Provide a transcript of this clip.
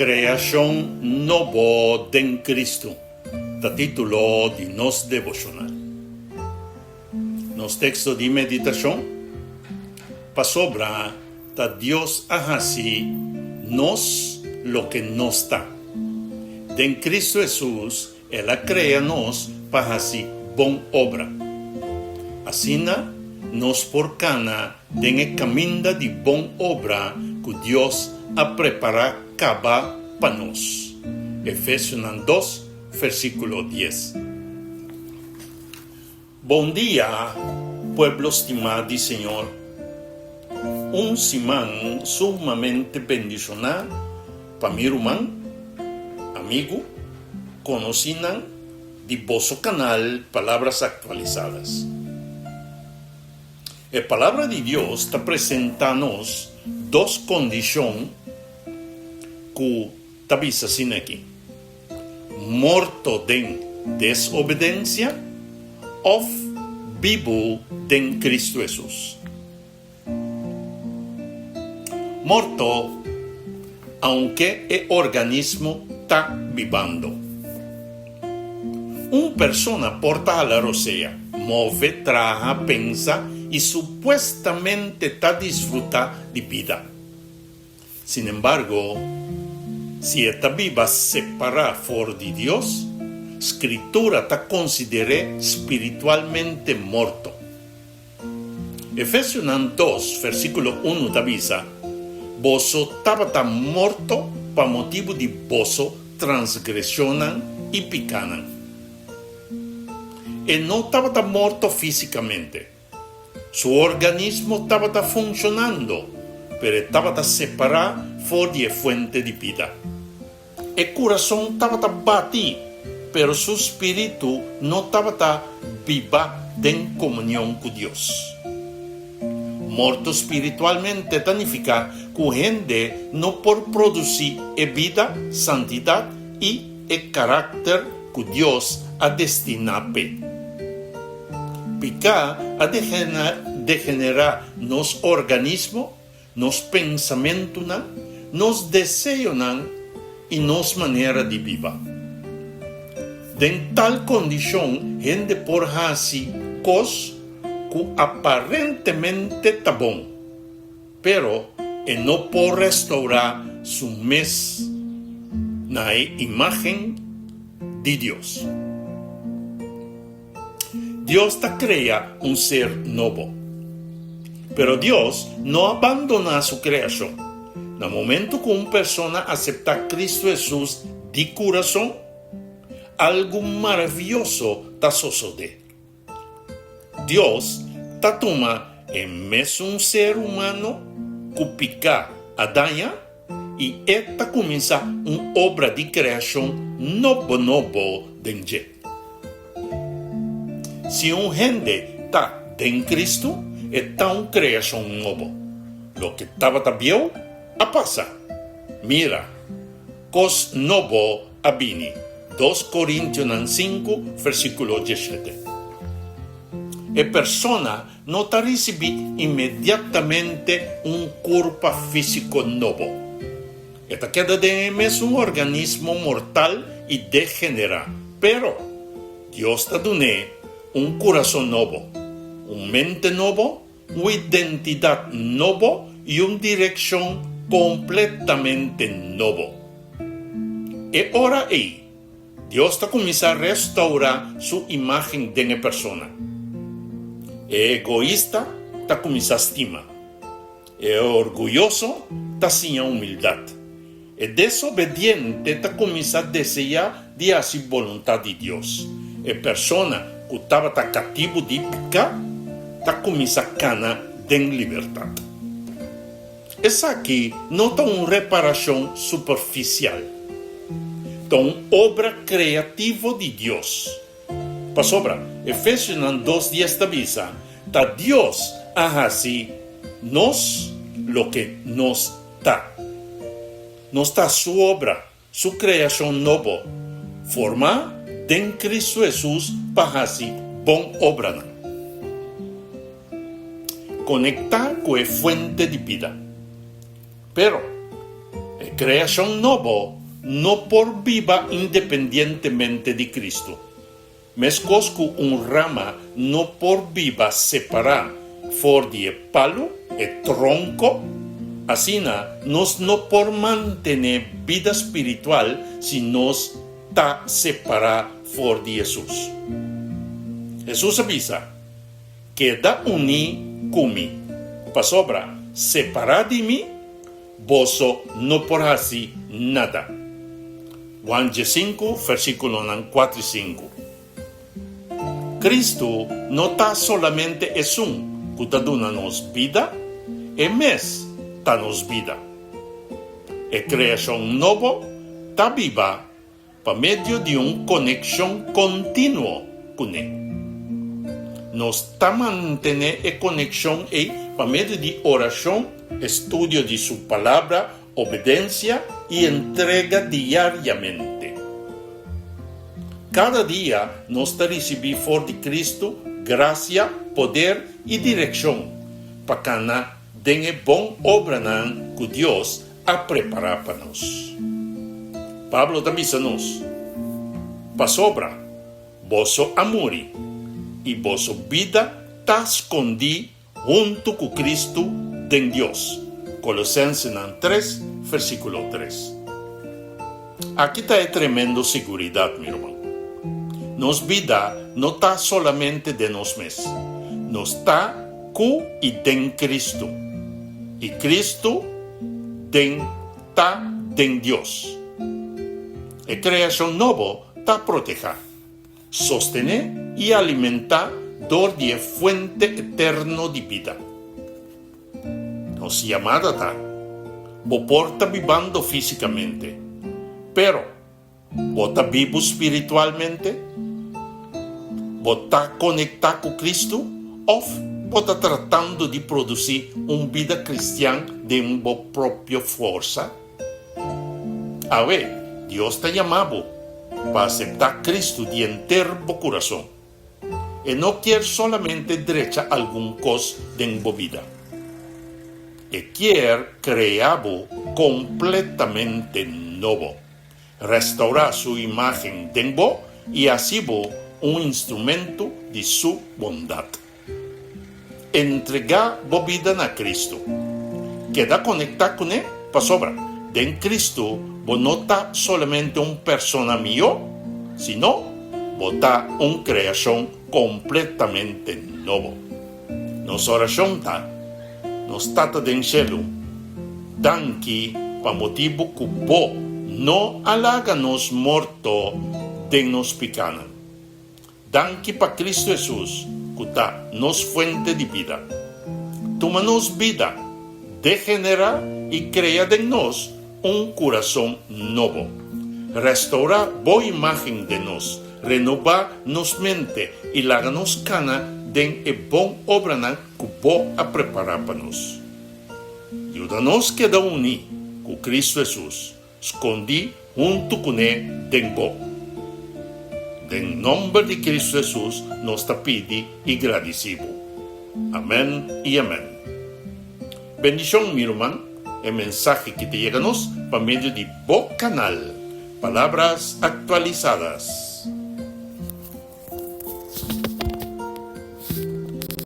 Kreashon Nobo den Kristu ta título di nos devoshonal. Nos teksto di meditashon, Pasobra ta Dios a hasi nos loke nos ta. Den Kristu Hesus El a krea nos pa hasi bon obra. Asina nos por kana den e kaminda di bon obra ku Dios a prepará kaba pa nos. Efesionan dos, versíkulo dies. Bon dia, pueblo stimá di Señor. Un siman sumamente bendishoná pa mi ruman, amigu, konosínan di boso kanal Palabras Actualizadas. E Palabra di Dios ta presentá nos dos kondishon ku ta bisa asina aki, Morto den desobedensia òf bibu den Kristu Hesus. Morto, aunke e organismo ta bibando. Un persona por ta hala rosea, move, traha, pensa i supuestamente ta disfrutá di bida. Sinembargo, si e ta biba separá for di Dios, Skritura ta konsider'é spiritualmente morto. Efesionan dos, versíkulo unu ta bisa, Boso tabata morto pa motibu di boso transgreshonnan i pikánan. E no tabata morto físikamente. Su organismo tabata funshonando, pero e tabata separá for di e fuente di bida. E kurason tabata bati, pero su spiritu no tabata biba den komunion ku Dios. Morto spiritualmente ta nifiká ku hende no por produsí e bida, santidat i e karakter ku Dios a destiná p'e. Piká a degenerá nos organismo, nos pensamentunan, nos deseonan i nos manera di biba. Den tal kondishon hende por hasi kos ku aparentemente ta bon, pero e no por restourá su mes na e imágen di Dios. Dios ta krea un ser nobo. Pero Dios no a bandoná su kreashon. Na momentu ku un persona aseptá Kristu Hesus di kurason, algu maravioso ta sosodé. Dios ta tuma e mesun ser humano ku piká a daña i e ta kuminsá un obra di kreashon nobo nobo den dje. Si un hende ta den Kristu, e ta un kreashon nobo. Loke tabata bieu a pasa. Mira, kos nobo a bini. Dos Korintionan sinku, versíkulo diesshete. E persona no ta risibí inmediatamente un kurpa físiko nobo. E ta keda den e mesun organismo mortal i degenerá. Pero, Dios ta dun'é un kurason nobo, un mente nobo, un identidat nobo i un direkshon kompletamente nobo. E ora ei, Dios ta kuminsá restourá su imágen den e persona. E egoista ta kuminsá stima. E orguyoso ta siña humildat. E desobediente ta kuminsá deseá di hasi boluntat di Dios. E persona ku tabata katibu di piká ta kuminsá kana den libertat. Esaki no ta un reparashon superfisial. Ta un obra kreativo di Dios. Pasobra, Efesionan dos dies ta bisa, Ta Dios a hasi nos loke nos ta. Nos ta Su obra, Su kreashon nobo, formá den Kristu Hesus pa hasi bon obranan. Konektá ku e fuente di bida. Pero, e. kreashon nobo no por biba independientemente di Kristu. Meskos ku un rama no por biba separá for di e palu, e tronko, asina nos no por mantené bida spiritual si nos ta separá for di Hesus. Hesus a bisa, Keda uní ku mi, pasobra separá di mi, boso no por hasi nada. Juan diesinku, versíkulonan kuater i sinku. Kristu no ta solamente esun ku ta duna nos bida, e mes ta nos bida. E kreashon nobo ta biba pa medio di un konekshon kontinuo kuné. Nos ta mantené e konekshon ei pa medio di orashon, estudio di su Palabra, obedensia i entrega diariamente. Kada dia nos ta risibí for di Kristu grasia, poder i direkshon pa kana den e bon obranan ku Dios a prepará pa nos. Pablo ta bisa nos, Pasobra boso a muri, i boso bida ta skondí huntu ku Kristu den Dios. Kolosensenan tres, versíkulo tres. Aki ta e tremendo siguridat, mi ruman. Nos bida no ta solamente den nos mes. Nos ta ku i den Kristu, i Kristu den ta den Dios. E kreashon nobo ta protehá, sostené i alimentá dor di e fuente eterno di bida. Nos yamada ta, Bo por ta bibando físikamente, pero Bo ta bibu spiritualmente? Bo ta konektá ku Kristu òf bo ta tratando di produsí un bida kristian den bo propio forsa? Awe, Dios ta yama bo pa aseptá Kristu di henter bo kurason. E no kier solamente drecha algun kos den bo bida. E kier krea bo kompletamente nobo, restaurá su imágen den bo i hasi bo un instrumento di su bondat. Entregá bo bida na Kristu. Keda konektá kuné pasobra den Kristu bo no ta solamente un persona mihó, sino bo ta un kreashon kompletamente nobo. Nos orashon ta, Nos Tata den shelu, danki pa motibu ku bo no a laga nos morto den nos pikánan. Danki pa Cristo Hesus cu ta nos fuente di bida. Tuma nos bida, degenera y crea den nos un curason nobo. Restaura bo imagen den nos, renoba nos mente y laga nos cana den e bon obranan cu bo a prepara pa nos. Yuda nos keda uni cu Cristo Hesus. Skondí huntu kuné den bo. Den nòmber di Kristu Hesus nos ta pidi i gradisí bo. Amèn i amèn. Bendishon mi ruman, e mensahe ki ta yega nos pa medio di bo kanal, Palabras Actualizadas.